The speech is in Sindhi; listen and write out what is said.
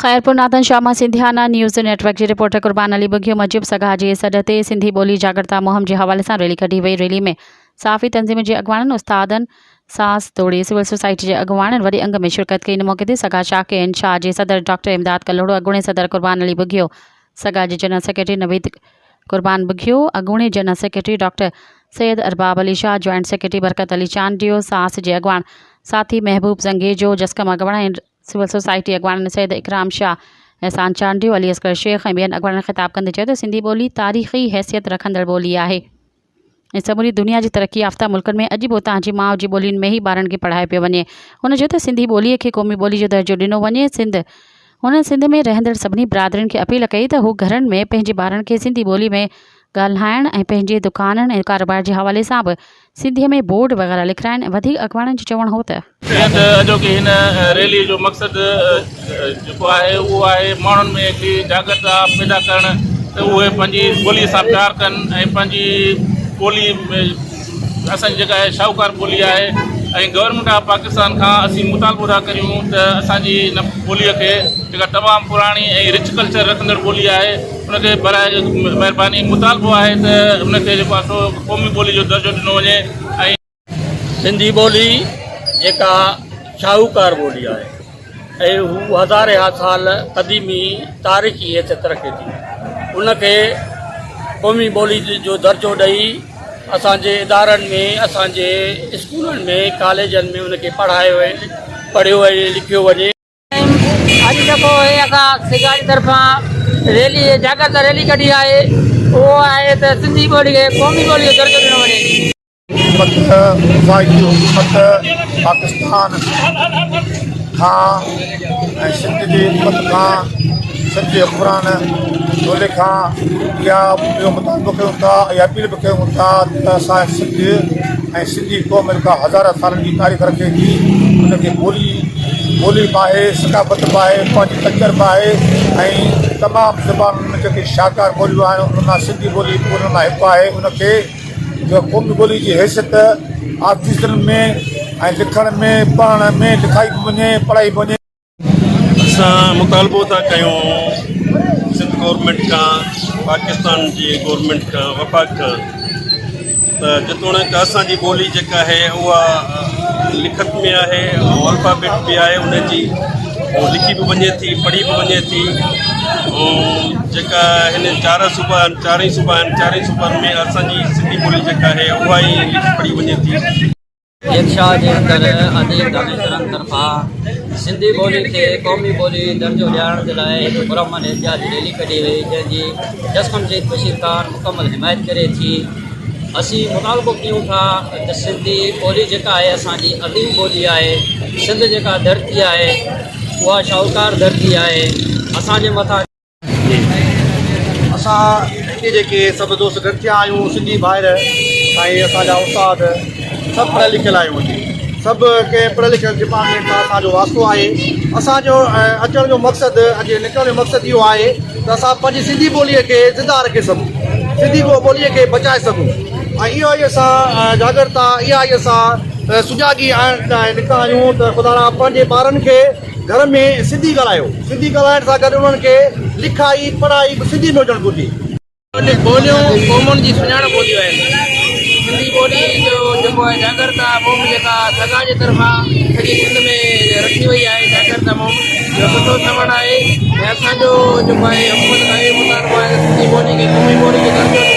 خيرپور ناٿن شاهه مان سنڌيانا نيوز نيٽ ورڪ جي رپورٽر قربان علي ٻگهيو موجب سگا جي سڏ تي سنڌي ٻولي جاڳرتا مهم جي حوالي سان ريلي ڪڍي وئي ريلي ۾ صحافي تنظيم جي اڳواڻن استادن ساس توڙي سول سوسائٽي جي اڳواڻن وڏي انگ ۾ شرڪت ڪئي ان موقعي تي سگا شاخ انشاء جي صدر ڊاڪٽر امداد ڪلهوڙو اڳوڻي صدر قربان علي ٻگهيو سگا جي جنرل سيڪريٽري نويد قربان ٻگهيو اڳوڻي general secretary doctor Syed Arbab Ali Shah joint secretary Barkat Ali Chandio ساس جي اڳواڻ ساٿي محبوب زنگيجو جسقم اڳواڻ ۽ سول سوسائٽي اڳواڻن سيد اڪرام شاهه، احسان چانڊيو، علي اصغر شيخ ۽ ٻين اڳواڻن خطاب ڪندي چيو ته سنڌي ٻولي تاريخي حيثيت رکندڙ ٻولي آهي ۽ سموري دنيا جي ترقي يافته ملڪن ۾ اڄ به اتان جي ماء جي ٻولين ۾ ئي ٻارن کي پڙهايو پيو وڃي. هن چيو ته سنڌي ٻولي کي قومي ٻولي جو درجو ڏنو وڃي. سنڌ هن سنڌ ۾ رهندڙ سڀني برادرين کي اپيل ڪئي ته هو گهرن ۾ پنهنجي ٻارن کي سنڌي ٻولي ۾ ڳالهائڻ ۽ پنهنجي دڪانن ۽ ڪاروبار جي حوالي سان به سنڌيء ۾ بورڊ وغيره لکرائن ۽ وڌيڪ اڳواڻن جو چوڻ هو ته. جيئن ته اڄوڪي هن ريلي جو مقصد جيڪو آهي اهو آهي ماڻهن ۾ هڪڙي جاڳرتا پيدا ڪرڻ ته اهي پنهنجي ٻولي سان پيار ڪن ۽ پنهنجي ٻولي اسان جي جيڪا شاهوڪار ٻولي آهي ۽ گورنمينٽ آف پاڪستان کان اسين مطالبو ٿا ڪريون ته اسان جي هن ٻولي کي جيڪا تمام پراڻي ۽ رچ ڪلچر رکندڙ ٻولي آهي ان کي براء مهرباني مطالبو آهي ته ان کي جيڪو آهي سو قومي ٻولي جو درجو ڏنو وڃي ۽. سنڌي ٻولي جيڪا شاهوڪار ٻولي آهي ۽ هو هزارين سال قديمي تاريخي حيثيت رکي ٿي ان کي قومي ٻولي جو درجو ڏئي اسان جي ادارن ۾ اسان جي اسڪولن ۾ ڪاليجن ۾ ان کي پڙهايو ۽ پڙهيو ۽ لکيو وڃي. اڄ جيڪو هي اسان سگا جي طرفان ريلي جاڳرتا ريلي ڪڍي آهي اهو آهي ته سنڌي ٻولي کي قومي ٻولي جو درجو ڏنو وڃي. حڪومت وفاقي حڪومت پاڪستان کان ۽ سنڌ جي حڪومت کان سنڌ جي حڪمران ٽولي کان اها اهو مطالبو ڪيون ٿا ۽ اپيل به ڪيون ٿا ته اسان سنڌ ۽ سنڌي قوم جيڪا هزارن سالن جي تاريخ رکي ٿي ان کي ٻولي ٻولي به آهي ثقافت به آهي پنهنجي ڪلچر به آهي ۽ تمام زبانن ۾ جيڪي شاهڪار ٻوليون آهن انهن مان سنڌي ٻولي به انهن مان هڪ آهي ان کي جو قومي ٻولي جي حيثيت آفيسن ۾ ۽ لکڻ ۾ پڙهڻ ۾ لکائي به وڃي پڙهائي به وڃي. اسان مطالبو ٿا ڪيون سنڌ گورنمينٽ کان پاڪستان جي گورنمينٽ کان وفاق کان ته جيتوڻيڪ اسان جي ٻولي جيڪا آهي اها لکت ۾ آهي ۽ الفابيٽ به آهي ان جي لکي به وڃي ٿي پڙهي به وڃي ٿي ۽ جيڪا هن چار صوبا آهن چارئي صوبا آهن چارئي صوبن ۾ اسان جي سنڌي ٻولي جيڪا آهي اها ئي لکي پڙهي وڃي ٿي. انشاء جي اندر اديب دانشورن طرفان سنڌي ٻولي کي قومي ٻولي درجو ڏيارڻ جي لاء هڪ پرامن احتجاجي ريلي ڪڍي وئي جنهن جي جسقم شهيد بشير خان مڪمل حمايت ڪري ٿي اسين مطالبو ڪيون ٿا ته سنڌي ٻولي جيڪا آهي اسان جي عظيم ٻولي آهي سنڌ جيڪا ڌرتي آهي اها شاهوڪار ڌرتي آهي اسان جي مٿان اسان هتي جيڪي سڀ دوست گڏ ٿيا آهيون سنڌي ڀائر ۽ اسان جا استاد سڀ پڙهيل لکيل آهيون هتي سڀ ڪنهن پڙهيل لکيل ڊپارٽمينٽ سان اسان جو واسطو آهي اسان جو اچڻ جو مقصد اڄ نڪرڻ جو مقصد اهو آهي ته اسان پنهنجي سنڌي ٻوليء کي زنده رکي سگهون سنڌي ٻوليء کي بچائي سگهون ۽ اهو ئي اسان جاڳرتا اها ئي اسان سجاڳي آڻڻ لاء نڪتا آهيون ته خدا را پنهنجي ٻارن کي گهر ۾ سنڌي ڳالهايو، سنڌي ڳالهائڻ سان گڏ انهن کي لکائي پڙهائي به سنڌي ۾ هجڻ گهرجي. ٻوليون قومن جي سڃاڻپ هونديون آهن. سنڌي ٻولي جو جيڪو آهي جاڳرتا مهم جيڪا سگا جي طرفان سڄي سنڌ ۾ رکي وئي آهي جاڳرتا مهم اهو سٺو سنوڻ آهي ۽ اسان جو جيڪو آهي حڪومت کان اهو مطالبو آهي ته سنڌي ٻولي کي قومي ٻولي جو درجو ڏنو.